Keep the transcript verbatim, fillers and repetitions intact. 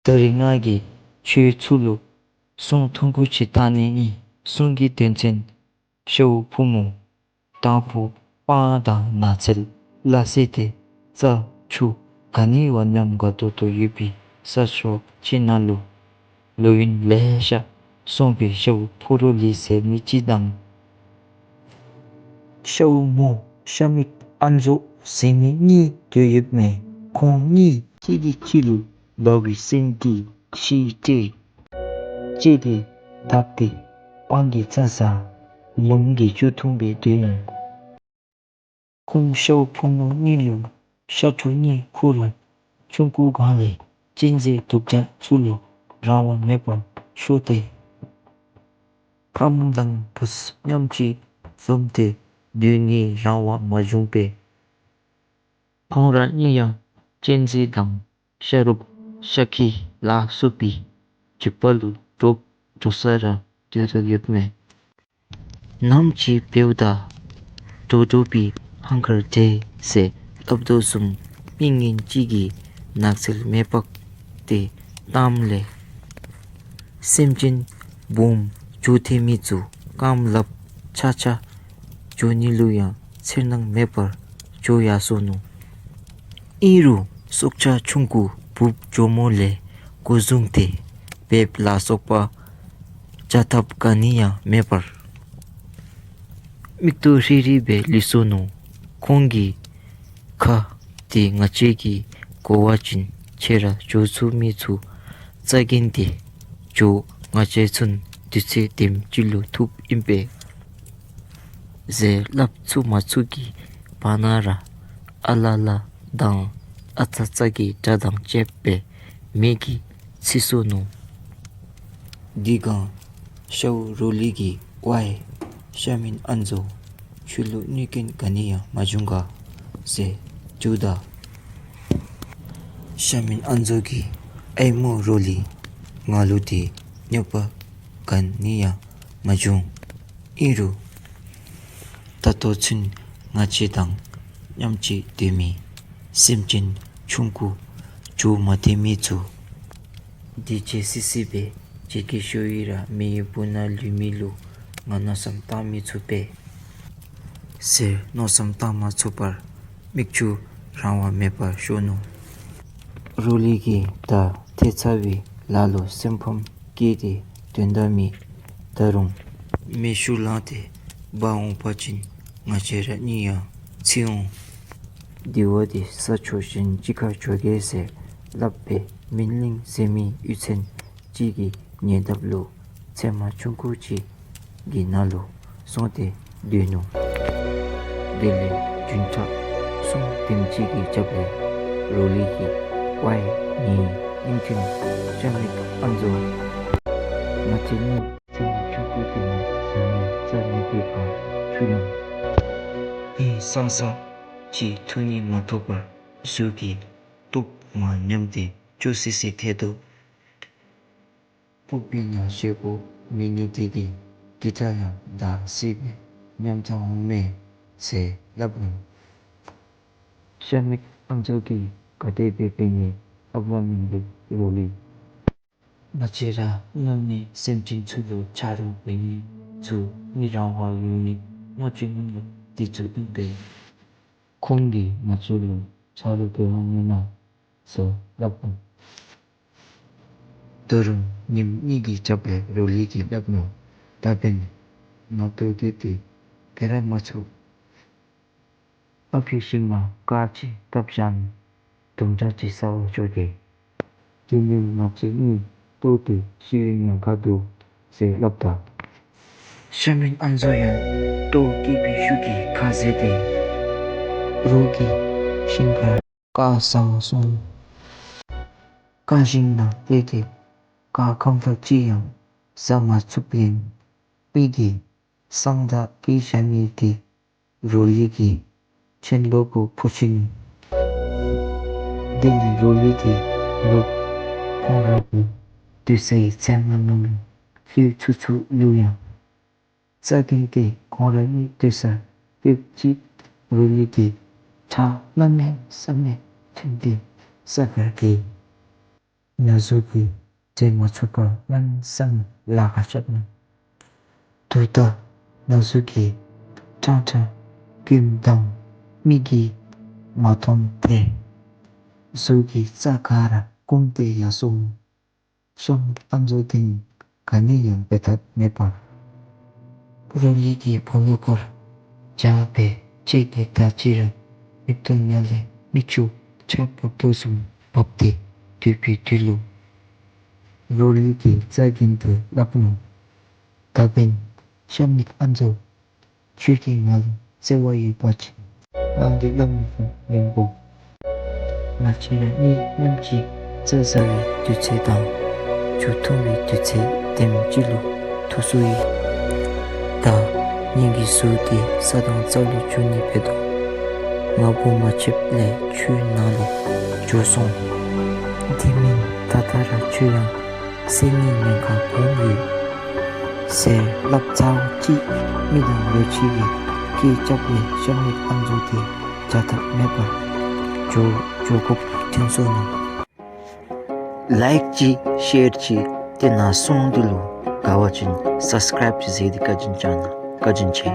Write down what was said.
ད་རིས་ང་གིས་ཁྱོད་ཚུ་ལུ་སྲུང་ཐུང་ཀུ་ཅིག་བཏང་ནི་ཨིན། སྲུང་གི་དོན་ཚན། ཤཝ་ཕོ་མོ་དང་པོ་སྤང་དང་ནགས་ཚལ་ལ་སོགས་ཏེ་རྩྭ་ཆུ་ག་ནི་བ་ཉམས་དགའ་ཏོག་ཏོ་ཡོད་པའི་ས་ཕྱོགས་ཅིག་ནང་ལུ་ལོ་ཡུན་ལེ་ཤ་སོང་པའི་ཤཝ་ཕོ་རོ་ལི་ཟེར་མི་ཅིག་དང་ཤཝ་མོ་ཤ་མིག་ཨ་མཛོ་ཟེར་མི་གཉིས་སྡོད་ཡོདཔ་མས། ཁོང་གཉིས་གཅིག་གིས་གཅིག་ལུ་འབག་པའི་སེམས་ཀྱིས་ཤི་སྟེ་ལྕེ་དེ་བརྡབ་སྟེ་སྤང་གི་རྩྭ་ཟ་ལུངམ་གིས་སྐྱོ་འཐུང་སྦེ་སྡོད་ནུག། ཁོང་ཤཝ་ཕོ་མོ་གཉིས་ལུ་ཤ་ཕྲུག་གཉིས་འཁུར་རུང་ཆུང་ཀུའི་སྒང་ལས་གཅན་གཟན་གདུག་དྲགས་ཚུ་ལུ་རང་དབང་མེད་པར་ཤོར་ཏེ་ཕམ་དང་བུཚ་མཉམ་གཅིག་འཛོམས་ཏེ་སྡོད་ནིའི་རང་དབང་མ་བྱུང་པས། ཁོང་ར་གཉིས་ཡང་གཅན་གཟན་དང་ཤ་རོགསཔ་ཤ་ཁྱི་ལ་སོགས་པའི་འཇིགས་པ་ལུ་འདྲོག་འདྲོག་ས་ར་སྡོད་དོ་ཡོདཔ་མས། ནམ་ཅིག་འབདཝ་ད་འདྲོག་འདྲོག་པའི་ཧང་ཁར་དྲེ་ཟེར་སླབ་དོ་བཟུམ་མི་ངན་ཅིག་གིས་ནགས་ཚལ་མེ་སྤར་ཏེ་བཏངམ་ལས་སེམས་ཅན་སྦོམ་འགྱོ་སྡོད་མི་ཚུ་རྐངམ་ལགཔ་ཆག་ཆག་འགྱོ་ནི་ལུ་ཡང་འཚེར་སྣང་མེད་པར་འགྱོ་ཡར་སོ་ནུག། ཨིན་རུང་སྲོག་ཆགས་ཆུང་ཀུ་འབུཔ་གྱོགམོ་ལས་འགོ་བཟུང་སྟེ་སྦལཔ་ལ་སོགས་པ་བྱ་ཐབས་ག་ནི་ཡང་མེད་པར་མིག་ཏོ་ཧྲིལ་ཧྲིལ་སྦེ་ལུས་སོ་ནུག། ཁོང་གི་ཁ་དེ་ང་བཅས་ཀྱིས་གོ་བ་ཅིན་ཁྱེད་ར་འགྱོ་ཚུགས་མི་ཚུགས་རྩ་འགེངས་ཏེ་འགྱོ། ང་བཅས་ཚུན་དུས་ཚོད་དེམ་ཅིག་ལུ་ཐུགཔ་ཨིན་པས་ཟེར་སླབ་ཚུགས་མ་ཚུགས་ཀྱི་བར་ན་ར་ཨ་ལ་ལ་དང་ཨ་ཙ་ཙ་གི་སྒྲ་དང་བཅསཔ་སྦེ་མེ་གིས་འཚིག་སོ་ནུག། དེ་སྒང་ཤཝ་རོ་ལི་གིས་ཝའི་ཤ་མིན་ཨ་མཛོ་ཁྱོད་ལུ་གནོད་སྐྱོན་ག་ནི་ཡང་མ་བྱུང་ག་ཟེར་དྲིཝ་ད་ཤ་མིན་ཨ་མཛོ་གིས་ཨའི་མོ་རོ་ལི་ང་ལུ་ཏེ་གནོད་པ་ག་ནི་ཡང་མ་བྱུང་། ཨིན་རུང་ད་ལྟོ་ཚུན་ང་བཅས་དང་མཉམ་གཅིག་སྡོད་མི་སེམས་ཅན་ཆུང་ཀུ་འགྱོ་མ་སྡོད་མི་ཚུ་འདི་བྱོས་སི་སི་སྦེ་བྱོས་ཀྱི་ཤོ་ཡི་ར་མེ་ཡི་སྦུག་ན་ལུས་མི་ལུ་ང་མནོ་བསམ་བཏང་མི་ཚུགས་པས་ཟེར་མནོ་བསམ་བཏང་མ་ཚུགས་པར་མིག་ཆུ་རང་དབང་མེད་པར་ཤོར་ནུག། རོ་ལི་གིས་ད་ཐལ་ཚ་བའི་ལཱ་ལུ་སེམས་ཕམ་སྐྱེས་ཏེ་དོན་དག་མེད། ད་རུང་མེ་ཤུགས་ལངས་ཏེ་འབར་འོང་པ་ཅིན་ང་བཅས་ར་གཉིས་ཡང་འཚིག་འོང་། དེ་བ་དེ་ས་ཕྱོགས་གཞན་ཅིག་ཁར་འགྱོ་གེ་ཟེར་སླབ་སྦེ་མིན་གླིང་ཟེར་མི་གཡུས་ཚན་ཅིག་གི་ཉེ་འདབས་ལུ་ཚལ་མ་ཆུང་ཀུ་ཅིག་གི་ནང་ལུ་སོང་སྟེ་སྡོད་ནུག། དེ་ལས་བདུན་ཕྲག་གསུམ་དེམ་ཅིག་གི་རྒྱབ་ལས་རོ་ལི་གིས་ཝའི་ངེའི་གཉེན་འཕྲིན་ཤ་མིན་ཨ་མཛོ་ང་བཅས་གཉིས་ཚལ་མ་ཆུང་ཀུ་དེ་ནང་ཟ་ནི་རྩྭ་མེད་པའི་བར་འཁྱུད་ནུག། ཨིན་སང་ས་ཅིག་འཐུང་ནི་མ་ཐོབ་པར་གཟུགས་ཀྱི་སྟོབས་མར་ཉམས་ཏེ་སྐྱོ་སི་སི་ཐལ་དོ། སྤུབས་པའི་ནང་བཞེས་སྒོ་མེད་ནི་དེ་གིས་འདི་འདྲ་ཡང་བདའ་སྲིད་པས། ཉམས་ཐག་འོང་མས་ཟེར་སླབ་ནུག། ཤ་མིན་ཨ་མཛོ་གིས་ག་དེ་སྦེ་འབད་ནི་ཨ་བ་མིན་འདུག་རོ་ལི། ང་བཅས་ར་མཉམ་གནས་སེམས་ཅན་ཚུ་ལུ་ཆ་རོགས་འབད་མི་ཚུ་མི་རང་དབང་ཡོད་མི་དམར་མཆོད་མི་འདི་ཚུ་ཨིན་པས། ཁོང་གིས་ང་བཅས་ལུ་ཆ་རོགས་འབད་འོང་མེན་ན་ཟེར་སླབ་ནུག། ད་རུང་ཉིནམ་གཉིས་ཀྱི་རྒྱབ་ལས་རོ་ལི་གིས་སླབ་ནུག། ད་འབདན་ང་ལྟོ་གོས་ཏེ་འབད་ར་མ་ཚུགས། ཨ་ཕི་ཤུལ་མ་དཀར་ཅིག་བཏབ་བཞག་ནི་དུམ་གྲ་ཅིག་ཟ་བར་འགྱོ་གེ། དེ་མེན་ང་བཅས་གཉིས་ལྟོ་སྟེ་ཤི་བའི་ཉེན་ཁ་འདུག་ཟེར་སླབ་ད། ཤ་མིན་ཨ་མཛོ་ཡང་ལྟོཝ་བཀྱེས་པའི་ཤུགས་ཀྱིས་ཁ་བཟེད་དེ་རོགས་ཀྱི་ཤིང་ཁར་ཀ་ཟ་བར་སོང་། ཀ་ཤིང་ནང་བལྟས་ཏེ་ཀ་ཁམ་ཁ་ཅིག་ཡང་ཟ་མ་ཚུགས་པས། མི་གིས་སང་ད་བཀྱེས་བཞག་མི་དེ་རོ་ལི་གི་ཆེན་པོ་གུ་ཕོག་ཅི། དེ་ནི་རོ་ལི་གི་ལུག་ཁོང་ར་གི་སྡོད་སའི་ཚལ་མ་ནང་ལུ་ཁྱིད་ཚུགས་ཚུགས་ལུ་ཡང་རྩ་འགེངས་ཏེ་ཁོང་ར་གཉིས་སྡོད་སར་ཕེབས་ཅི། རོ་ལི་གིས་ཁྲག་གནམ་མེད་ས་མེད་ཐོན་ཏེ་ས་ཁར་འགྱེལ། ང་བཅས་ཀྱིས་འཛེམ་མ་ཚུགས་པར་ཡང་སེམས་ལཱ་ཁག་རྐྱབ་ནུག། དུས་ད་ང་བཅས་ཀྱིས་ཕྲང་ཕྲང་སྐུ་མདུན་མིག་གིས་མ་མཐོང་ཏེ་ང་བཅས་ཀྱིས་རྩ་ག་ར་བསྐུམས་ཏེ་ཡར་སོང་ནུག། གཤམ་མེད་ཨམ་སྲུ་དེ་ག་ནི་ཡང་འབད་ཐབས་མེད་པར་རོ་ལི་གི་བུ་མོ་སྐོར་བྱ་བའི་ཆེད་དུ་ད་ཅི་ར་མིག་ཏོ་ནང་ལས་མིག་ཆུ་ཆརཔ་བུ་བཟུམ་བབས་ཏེ་སྡོད་པའི་དུས་ལུ་རོ་ལི་གིས་རྩ་འགེངས་ཏེ་སླབ་ནུག། ད་འབདན་གཤམ་མེད་ཨམ་སྲུ། ཁྱོད་ཀྱིས་ང་ལུ་བརྩེ་བ་ཡོད་པ་ཅིན་ང་གིས་སླབ་མི་ཉན་གོ། ང་བཅས་ར་གཉིས་མཉམ་གཅིག་རྩྭ་ཟ་བའི་དུས་ཚོད་དང་ཆུ་འཐུང་བའི་དུས་ཚོད་དེམ་ཅིག་ལུ་ཐུག་སོ་ཡི། ད་ངེ་གི་གཟུགས་འདི་ས་དང་རྩྭ་ལུ་འགྱུར་ནི་འབད་དོ། ང་བུ་མ་ཆདཔ་ལས་ཆུའི་ནང་ལུ་འགྱོ་སོང་། དེ་མེན་ད་ལྟོ་ར་ཁྱོད་ཡང་བསད་ནིའི་ཉེན་ཁ་སྦོམ་ཡོད་ཟེར་སླབ་ཚརཝ་ཅིག་མི་དང་ལོ་ཕྱུགས་ཀྱིས་སྐད་རྐྱབ་སྟེ་གཤམ་མེད་ཨམ་སྲུ་དེ་བྱ་ཐབས་མེད་པར་འགྱོ་འགྱོ་དགོཔ་ཐོན་སོ་ནུག། ལའིཀ་ཅིག་ཤེར་ཅིག་ཏེ་ནཱ་སྲུང་འདི་ལུ་དགའ་བ་ཅིན་སབ་སི་ཀ་རའིབ་ཅིག་མཛད་དེ་བཀའ་དྲིན་བསྐྱང་གནང་། བཀའ་དྲིན་ཆེ།